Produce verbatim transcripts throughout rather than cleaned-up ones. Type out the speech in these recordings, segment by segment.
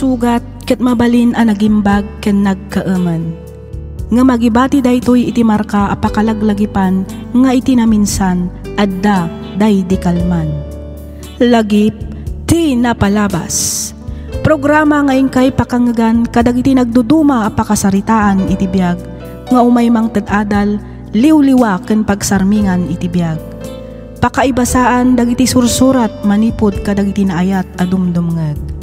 Sugat ket mabalin a nagimbag ken nagkaemen. Ngem agibati daytoy iti marka a pakalaglagipan nga iti naminsan, adda daydi kalman. Lagip ti napalabas. Programa nga inkay pakangngegan kadagiti nagduduma a pakasaritaan iti biag nga umay mangted adal, liwliwa ken pagsarmingan iti biag. Pakaibasaan dagiti sursurat manipud kadagiti naayat a dumdumngeg.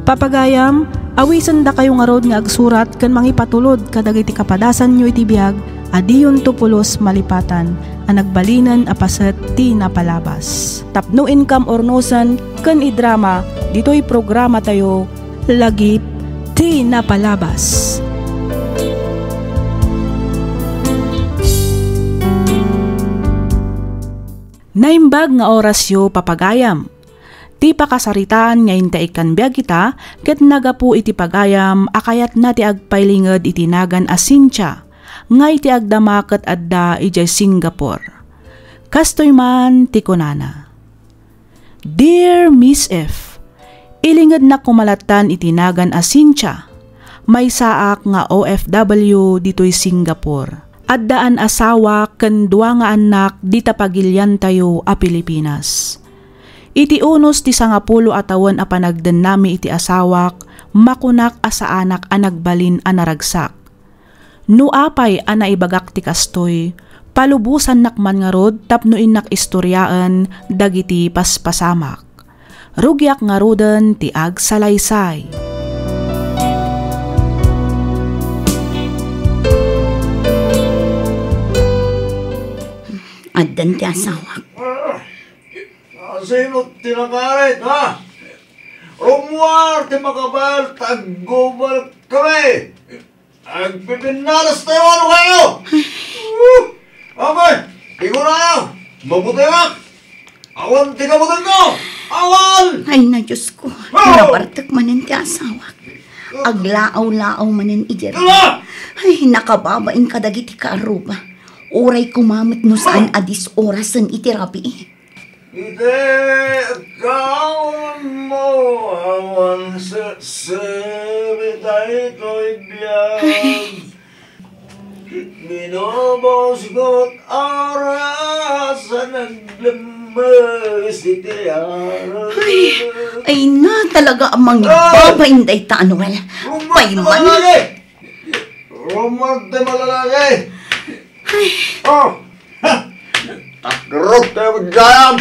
Papagayam, awisendakayo ngarud nga agsurat ken mangipatulod kadagiti kapadasanyo iti biag a diyonto pulos malipatan a nagbalinen a paset ti napalabas. Tapno inkam urnosen ken idrama ditoy programatayo, Lagip ti Napalabas. Naimbag nga orasyo, papagayam. Ti pakasaritaan nga inta ikkan biag ita ket nagapu iti pagayam a kayatna ti agpailinged iti nagan a Cynthia, nga iti agdama ket adda idiay Singapore. Kastoy man ti kunana, Dear Miss F, ilingednak koma lattan iti nagan a Cynthia. Maysaak nga O F W ditoy Singapore. Addaan asawak ken dua nga annak dita pagiliantayo a Pilipinas. Iti unos ti sangapulo a tawen a panagdennami iti asawak, makunak a saanak a nagbalin a naragsak. No apay a naibagak ti kastoy, palubosannak man ngarud tapno innak istoriaen dagiti paspasamak. Rugiak ngaruden ti agsalaysay. Addan ti asawak. Sino ti nakarit, ha? Rumuar ti makabal, taggubal kami. Agpipinnalas tayo, ano kayo? Amay, ikaw na kayo. Mabuti na. Awan ti kabutan ko. Awan! Ay na, Diyos ko. Oh! Nabartek manen ti asawak. Aglaaw-laaw manen idiay. Tala! Ay, nakababain kadagiti kaarruba. Uray kumamet no saan a disorasen iti rabii. Iti agkaon mo, awan serserbi daytoy biag. Binubusgot oras a naglemmes iti aras. Ay, ay na talaga a mangibabain dayta, Noel. Payman. Rumagda malalaki. Ay. Oh. Ha! Takrot kayo, Jayam!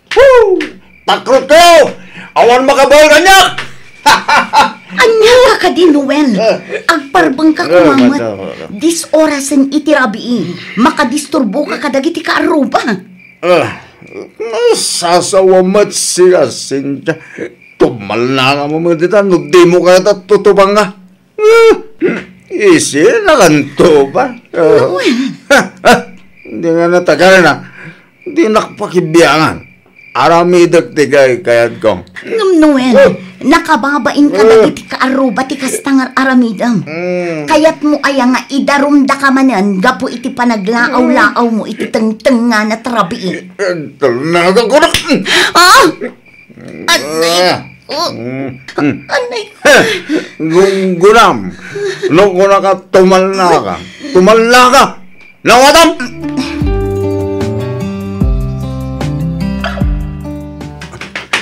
Woo! Takrot kayo! Awan makabawi kaniak! Ania ka kadi, Noel? Eh. Agparbeng ka, eh, kumamet. Madam, madam. Disorasen iti rabii. Makadisturbo ka kadagiti kaarruba. Eh, nasasawa met sika, Cynthia. Tumalna nga mo dita, no di mo kaya ta tutubang nga. Ah, isina kanto ba? Ah. Noel. Ha, ha. Di nga natagal na. Di nakpakibiangan. Aramidek ti kay kayat ko. Ngem Noel, ah, nakababain ka, ah, dagiti kaarruba ti kasta nga aramidem. Mm. Kayat mo aya nga idarumda ka manen gapu iti panaglaaw-laaw mo iti tengteng nga natrabii? Eh, talaga ko na. Ah! Anay ko. Mm, mm. Anay ko. Gunggunam. No, kunaka, tumalna ka. Tumalna ka. Nawatam!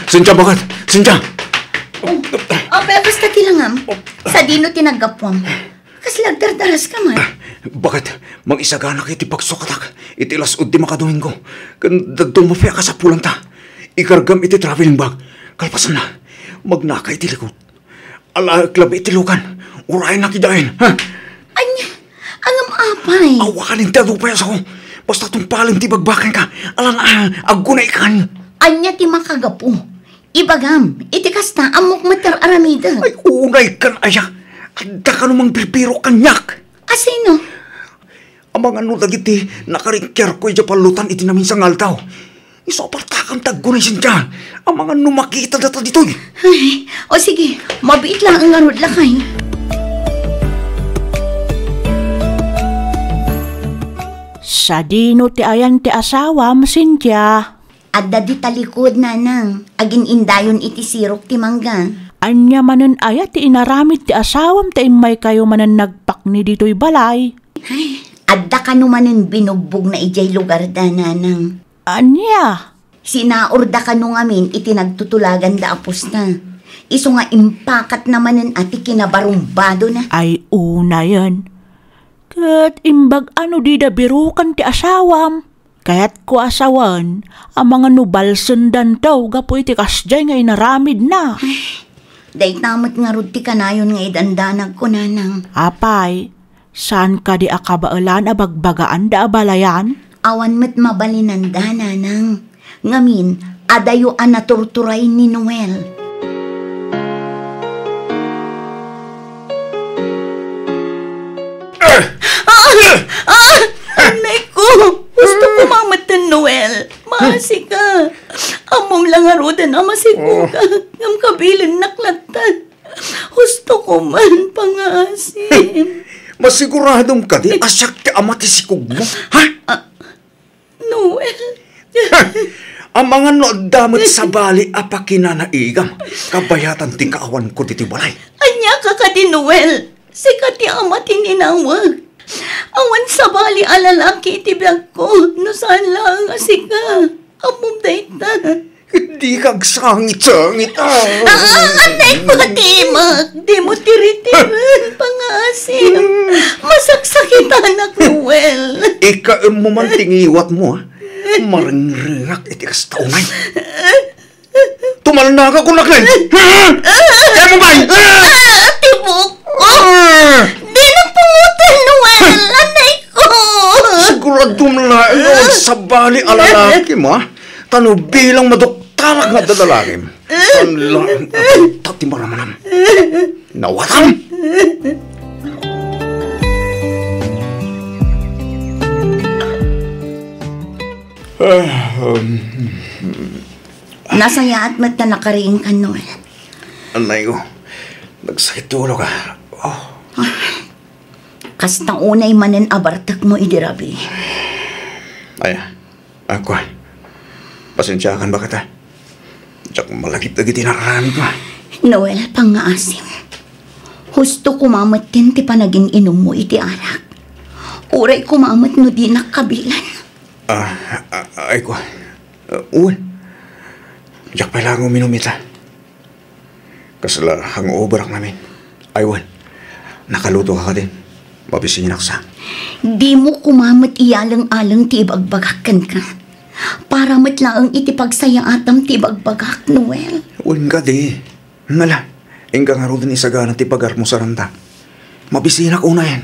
Cynthia, bakit? Cynthia! Oh, apay, basta ti langam. Sadino ti naggapuam? Kasla agdardaras ka man? Ah, bakit? Mangisagana ka iti pagsukatak iti las-ud ti makadomingo. Ken dadduma pay a kasapulanta. Ikargam iti traveling bag. Kalpasanna, magnaka iti likod. Alaek labi iti lukan. Uraynak idiayen, ha? Ania? Ngem apay? Awakan ti adu pay a sao. Basta tungpalen ti bagbakanka. Alan, ah, aggunaykan. Ania ti makagapu? Ibagam, iti kasta, ammok met ti aramidek. Ay, unaykan aya. Adda kano mangbirbiro kaniak. Asino? Amangan no dagiti nakaringkerko idiay pallutan iti naminsan nga aldaw. Isu a partakam ti aggunay, Cynthia. Amangan no makita data ditoy. Ay, o sige, mabiit laeng ngarud, lakay. Sadino ti ayan ti asawam, Cynthia? Adda dita likod, nanang. Agin-indayon iti sirok ti mangga. Ania manen aya ti inaramid ti asawam ta immaykayo manen nagpakni ditoy balay? Adda kano manen binugbogna idiay lugarda, nanang. Ania? Sinaurda kano ngamin iti nagtutulaganda a pusta. Isu nga impakatna manen a ti kinabarumbadona. Ay, unayen. Ket imbag-a no dida birukan ti asawam. Kayatko a sawen, amangan no balsendanto gapu iti kasdiay nga inaramidna. Dayta met ngarud ti kanayon nga idandanagko, nanang. Apay, saan kadi a kabaelan a bagbagaanda a balayan? Awan met mabalinanda, nanang. Ngamin, adayo a naturturay ni Noel. Ah! Ah! Ah! Anay ko! Gusto ko mametten, Noel. Maasi ka. Ammom la ngaruden a masigogak, ngem kabilennak latta. Husto ko man, pangaasim. Masiguradom kadi a siak ti ama ti sikogmo, ha? Ah, Noel. Ha! Amangan no adda met sabali a pakinanaigam, kabayatan ti kaawanko ditoy balay. Ania ka kadi, Noel? Sika ti ama ti ninawag. Awan sabali a lalaki iti biagko no saan laeng a sika. Ammom dayta. Dika agsangit-sangit, ah. Ah, anay ko, timek. Dimo tiritiden, pangaasim. Masaksakitanak, Noel. Ikaemmo man ti ngiwatmo, ah. Marengrengak iti kasta unay. Tumalnaka kunak, Noel. Ha? Kaya mo ba? Ah, ti buokko. Ah. Dina pungotan, Noel. Anay ko. Siguradom laeng nga awan sabali a lalakim, ha? Ta no bilang maduktarak nga adda lalakim, saan laeng a dayta ti maramanam. Nawatam! Ah, um, Nasayaat met ta nakariingkan, Noel. Anay ko, nagsakit ti ulok, ah. Oh. Kasta unay manen a bartekmo idi rabii. Ay, ako, ah. Pasensiakan, baket, ah. Diak malagip dagiti nararamidko, ah. Noel, pangngaasim. Husto koma metten ti panagin-inummo iti arak. Uray koma met no dinak kabilan. Ah, ah, ay ko. Ah, wen. Diak pay laeng uminum ita. Kasla hangoverak ngamin. Ay, wen. Nakaluto ka kadin. Mabisinak sa. Dimo koma met iyaleng-aleng ti ibagbagak kenka. Para met laeng iti pagsayaatam ti ibagbagak, Noel. Wen kadi. Nala, inka ngaruden isagana ti pagarmo saranta. Mabisinak unayen.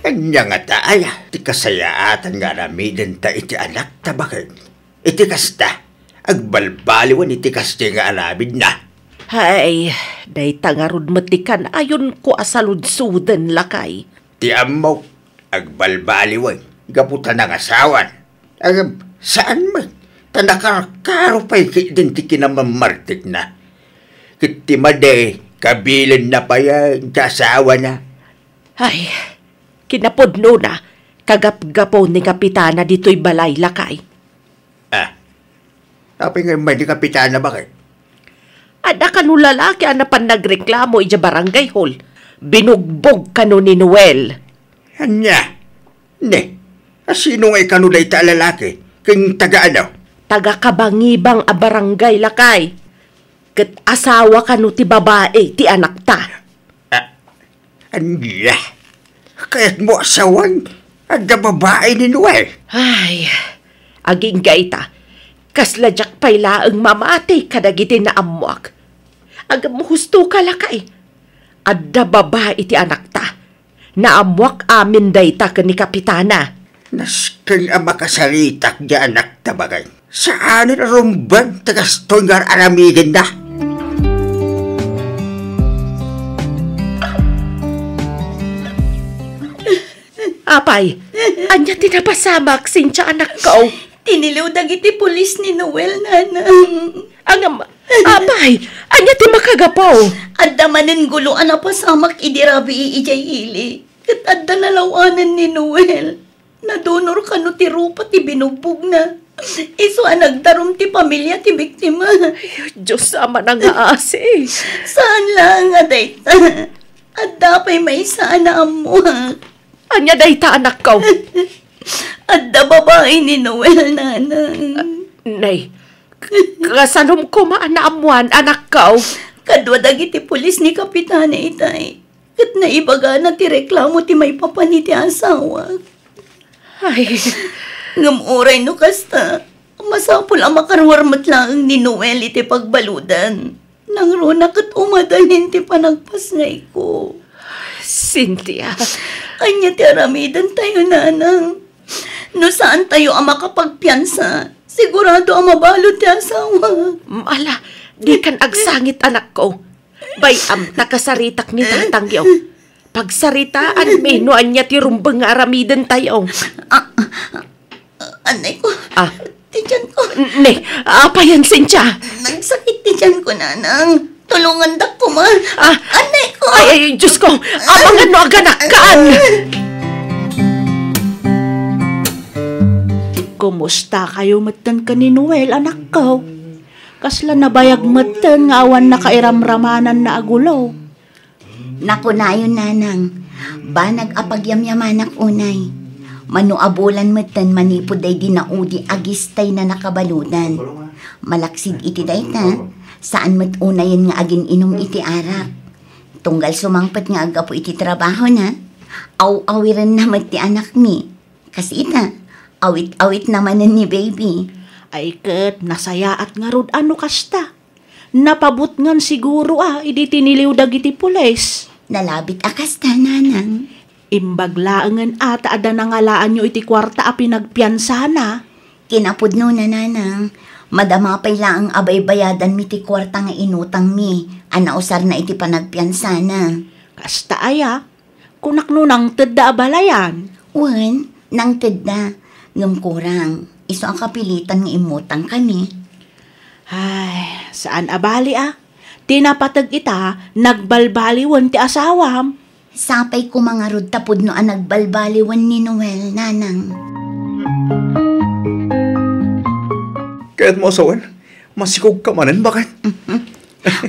Ania ngata aya ti kasayaatan nga aramidenta iti anakta baket? Iti kasta, agbalbaliwen iti kasdiay nga aramidna. Hay, dayta ngarud met ti kanayonko a saludsoden, lakay. Ti ammok, agbalbaliwen gapu ta nangasawan. Ngem, saan met, ta nakarkaro pay ketdin ti kinamammartekna. Ket ti madi, kabilenna pay ti asawana. Ay, kinapudnona, kagapgapu ni Kapitana ditoy balay, lakay. Ah, apay nga immay ni Kapitana, baket? Adda kano lalaki a napan nagreklamo idiay barangay hall. Binugbog kano ni Noel. Ania? Ne, a sino ngay kano dayta a lalaki? Ken taga ano? Taga Kabangibang a barangay, lakay. Ket asawa kano ti babai ti anakta. Ah, ania? Kayatmo a sawen, adda babai ni Noel? Ay, agingga ita, kasla diak pay laeng mamati kadagiti naammoak. Ngem husto ka, lakay. Adda babai ti anakta. Naammoak amin dayta ken ni Kapitana. Nasken a makasaritak ti anakta, baket. Saanen a rumbeng ti kastoy nga ar-aramidenna. Apay, ania ti napasamak, Cynthia, anakko? Tiniliw dagiti pulis ni Noel, nanang. Ngem, apay, ania ti makagapu? Adda manen gulo a napasamak idi rabii idiay ili. Ket adda nalaw-anan ni Noel. Nadunor kano ti rupa ti binugbogna. Isu a nagdarum ti pamilia ti biktima. Ay, Dios a manangaasi. Saan laeng a dayta. Adda pay maysa a naammuak. Ania dayta, anakko? Adda babai ni Noel, nanang. Nay, k-, kasanom koma a naammuan, anakko? Kadua dagiti pulis ni Kapitana itay. Ket naibagana ti reklamo ti maipapan iti asawak. Ay. Ngem uray no kasta, masapul a makaruar met laeng ni Noel iti pagbaludan. Nangruna ket umadanin ti panagpasngayko. Cynthia. Ania ti aramidentayo, nanang? No saantayo a makapagpiansa, sigurado a mabalud ti asawa. Ala, dikan agsangit, anakko. Bay-am ta kasaritak ni tatangyo. Pagsaritaanmi no ania ti rumbeng nga aramidentayo. Ah, ah, anay ko. Ah. Ti tiyan ko. N-, ne, apayan, Cynthia? Nagsakit ti tiyan ko, nanang. Tulongandak koma. Ah. Anay ko. Ay, ay, Diyos ko. Abangan no aganakkan. Kumusta kayo metten ken ni Noel, anakko? Kasla nabayag metten nga awan nakairamramananna a gulo. Nakunayon, nanang, banag a pagyamyamanak unay. Mano a bulan metten manipud daydi naudi a gistay na nakabaludan. Malaksid iti dayta, saan met unayen nga agin-inum iti arak. Tunggal sumangpet nga aggapu iti trabahona, aw-awirenna met ti anakmi. Kas ita, awit-awitna manen ni baby. Ay ket, nasayaat ngarud a no kasta. Napabutngan siguro a idi tiniliw dagiti pulis. Nalabit a kasta, nanang. Imbag laengen a ta adda nangalaanyo iti kuarta a pinagpiansana. Kinapudnona, nanang, madama pay laeng a baybayadanmi ti kuarta nga inutangmi a nausarna iti panagpiansana. Kasta aya? Kunak no nangtedda a balayan. Wen, nangtedda. Ngem kurang, isu a kapilitan nga immutang kami. Ay, saan a bali a. Ti napateg ita, nagbalbaliwen ti asawam. Sapay koma ngarud ta pudno a nagbalbaliwen ni Noel, nanang. Kayatmo a sawen? Masikog ka manen, baket?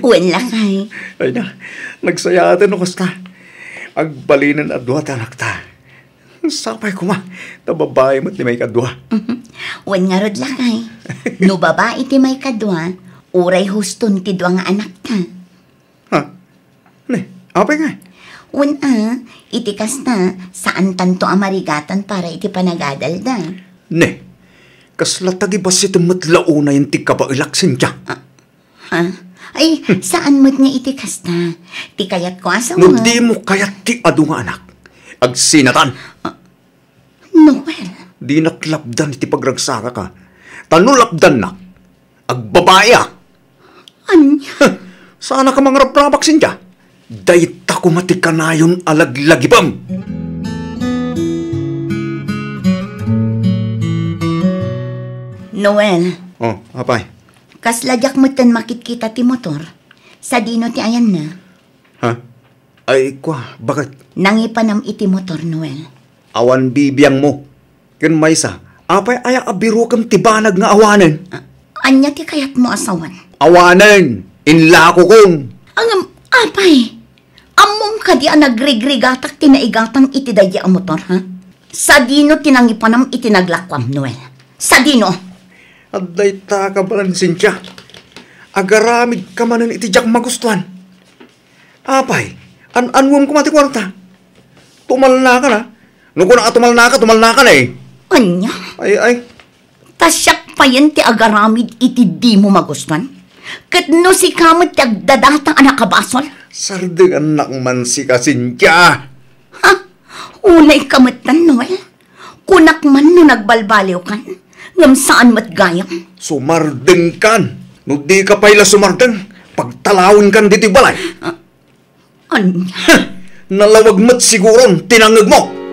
Wen, lakay. Ay na, nagsayaaten no kasta. Agbalinen a dua ti anakta. Sapay koma, ta babai met ti maikadua. Wen ngarud, lakay. No babai ti maikadua, uray huston ti dua nga anakta. Ha? Ne, apay ngay? Wen a, iti kasta, saantanto a marigatan para iti panagadalda. Ne, kasla tagibasitem met la unayen ti kabaelak, Cynthia. Ah, Ha? Ay, saan met nga iti kasta. Ti kayatko a sawen. No dimo kayat ti adu nga anak, agsinatan. Ah, Noel. Dinak lapdan iti pagragsakak a. Ta no lapdannak, agbabaiak. Ania? Huh, saanak a mangrabrabak, Cynthia. Dayta koma ti kanayon a laglagipem. Noel. Oh, apay? Kasla diak metten makitkita ti motor. Sadino ti ayanna? Ha? Ay, kua, baket? Nangipanam iti motor, Noel. Awan bibiangmo. Ken maysa, apay aya a birukem ti banag nga awanen? A-, ania ti kayatmo a sawen? Awanen! Inlakokon! Ngem, apay, ammom kadi a nagrigrigatak ti naigatang iti daydi a motor, ha? Sadino ti nangipanam iti naglakuam, Noel? Sadino? Adda ita kabaelan, Cynthia. Agaramidka manen iti diak magustuan. Apay, an-anuem koma ti kuarta? Tumalnakan, a. No kunak a tumalnaka, tumalnakan, e. Ania? Ay, ay. Ta siak payen ti agaramid iti dimo magustuan? Ket no sika met ti agdadata a nakabasol? Sardengannak man sika, Cynthia. Ha? Unayka metten, Noel? Kunak man no nagbalbaliwkan, ngem saan met gayam. Sumardengkan. No dika pay la sumardeng, pagtalawenkan ditoy balay. Ah, ania? Huh! Nalawag met siguron ti nangngegmo.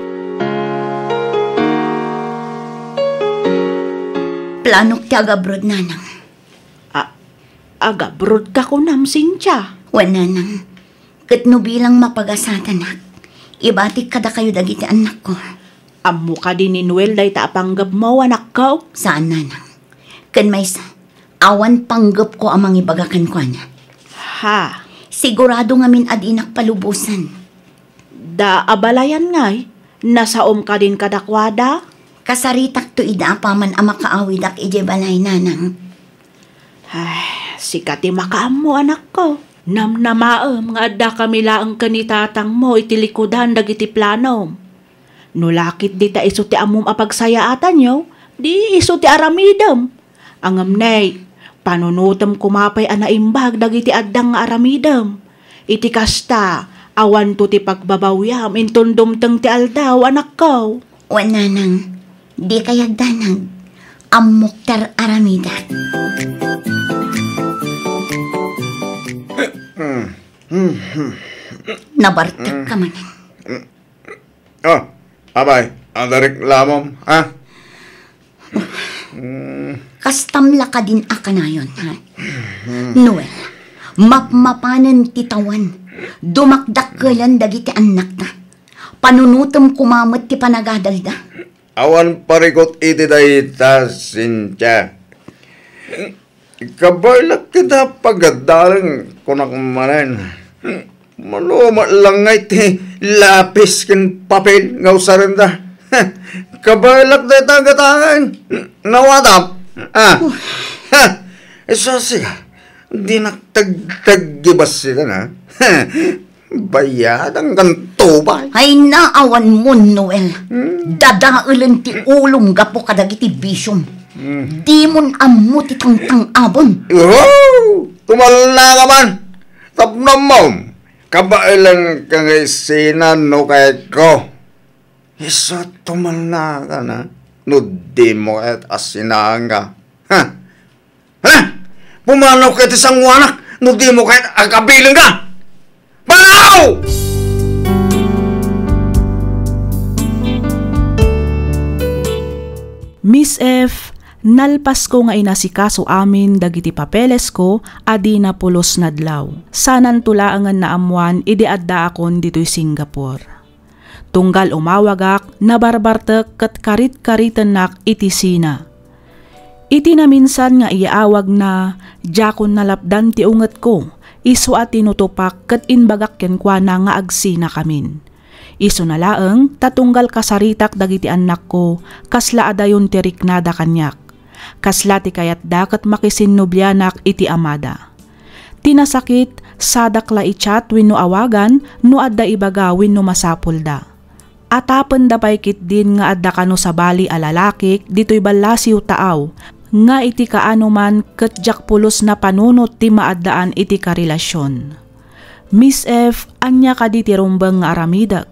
Planok ti agabrod, nanang. A-, agabrodka kunam, Cynthia? Wen, nanang. Ket no bilang mapagasatanak, ibatik kadakayo dagiti annakko. Ammo kadi ni Noel dayta a panggepmo, anakko? Saan, nanang. Ken maysa, awan panggepko a mangibaga kenkuana. Ha? Sigurado ngamin a dinak palubosan. Da abalayan ngay, nasaom kadin kadakuada? Kasaritakto ida apaman a makaawidak idiay balay, nanang. Ay, sika ti makaammo, anakko. Namnamaem nga addakami laeng ken ni tatangmo iti likudan dagiti planom. No la ketdi ta isu ti ammom a pagsayaatanyo, di isu ti aramidem. Ngem nay, panunotem koma pay a naimbag dagiti addang nga aramidem. Iti kasta, awanto ti pagbabawiam inton dumteng ti aldaw, anakko. Wen, nanang, dika agdanag. Ammok ti ar-aramidak. Nabartekka manen. Oh, apay, adda reklamom, ha? Kastam la kadin a kanayon, ha? Noel, mapmapanen ti tawan. Dumakdakkelen dagiti annakta. Panunotem koma met ti panagadalda. Awan parikut iti dayta, Cynthia. Kabaelak ket a pagadalen, kunak manen. Mano met la ngay ti lapis ken papel nga usarenda. Kabaelak dayta a gatangen. Nawatam. Ah. Ha. Isu sika. Dinak tagtaggi bassitan, ha. Bayadangkan tubay. Ay, naawan mo, Noel. Hmm. Dadaelen ti ulom gapu kadagiti bisiom. Hmm. Dimon ammo ti tangtang-abon. Oh! Tumalna ka man. Tapno ammom. Kabaelan ka nga isina no kayatko. Isu tumalna ka na. No dimo kayat a sinaanka. Ha? Ha? Pumanaw ka iti sangoanak no dimo kayat a kabilenka! Panaw! Miss F, nalpasko nga inasikaso amin dagiti papelesko a dina pulos nadlaw. Sananto laengen naammoan idi addaakon ditoy Singapore. Tunggal umawagak, nabarbartek ket karit-karitennak iti sina. Iti naminsan nga iyaawagna, diakon nalapdan ti ungetko, isu a tinutopak ket imbagak kenkuana nga agsinakamin. Isuna laeng ta tunggal kasaritak dagiti annakko, kasla adayon ti riknada kaniak. Kasla ti kayatda ket makisinnublianak iti amada. Ti nasakit, sadak la i-chat wenno awagan no adda ibaga wenno masapulda. Atapenda pay ketdin nga adda kano sabali a lalakik ditoy ballasiw taaw nga iti kaano man ket diak pulos napanunot ti maaddaan iti karelasion. Miss F, ania kadi ti rumbeng nga aramidek?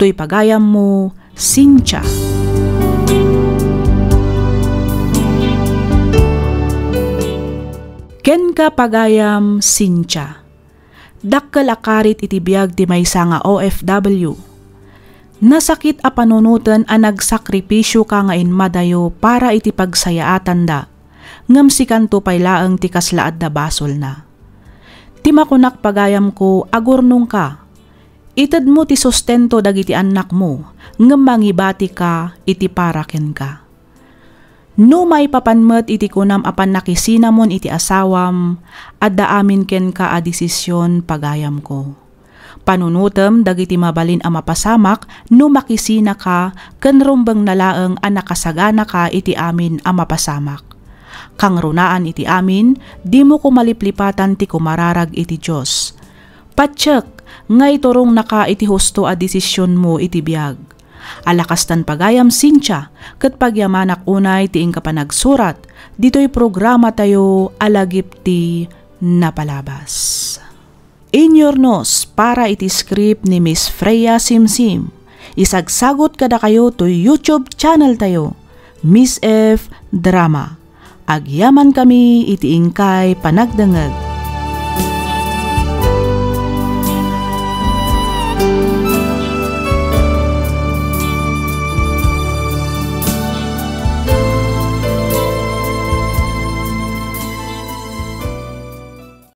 Toy pagayammo, Cynthia. Kenka pagayam, Cynthia. Dakkel a karit iti biag ti maysa nga O F W. Nasakit a panunoten a nagsakripisio ka nga immadayo para iti pagsayaatanda, ngem sikanto pay laeng ti kasla adda basolna. Ti makunak pagayamko, agurnongka. Itedmo ti sustento dagiti annakmo, ngem mangibatika iti para kenka. No maipapan met iti kunam a pannakisinamon iti asawam, adda amin kenka a desisyon, pagayamko. Panunotem dagiti mabalin a mapasamak no makisinaka ken rumbengna laeng a nakasaganaka iti amin a mapasamak. Kangrunaan iti amin, dimo koma liplipatan ti kumararag iti Dios. Patiek nga iturongnaka iti husto a desisionmo iti biag. Alakastan pagayam, Cynthia, ket pagyamanak unay ti inka panagsurat ditoy programatayo a Lagip ti Napalabas. Inyurnos para iti script ni Miss Freya Simsim. Isagsagot kadakayo toy YouTube channel tayo, Miss F Drama. Agyamankami iti inkay panagdengngeg.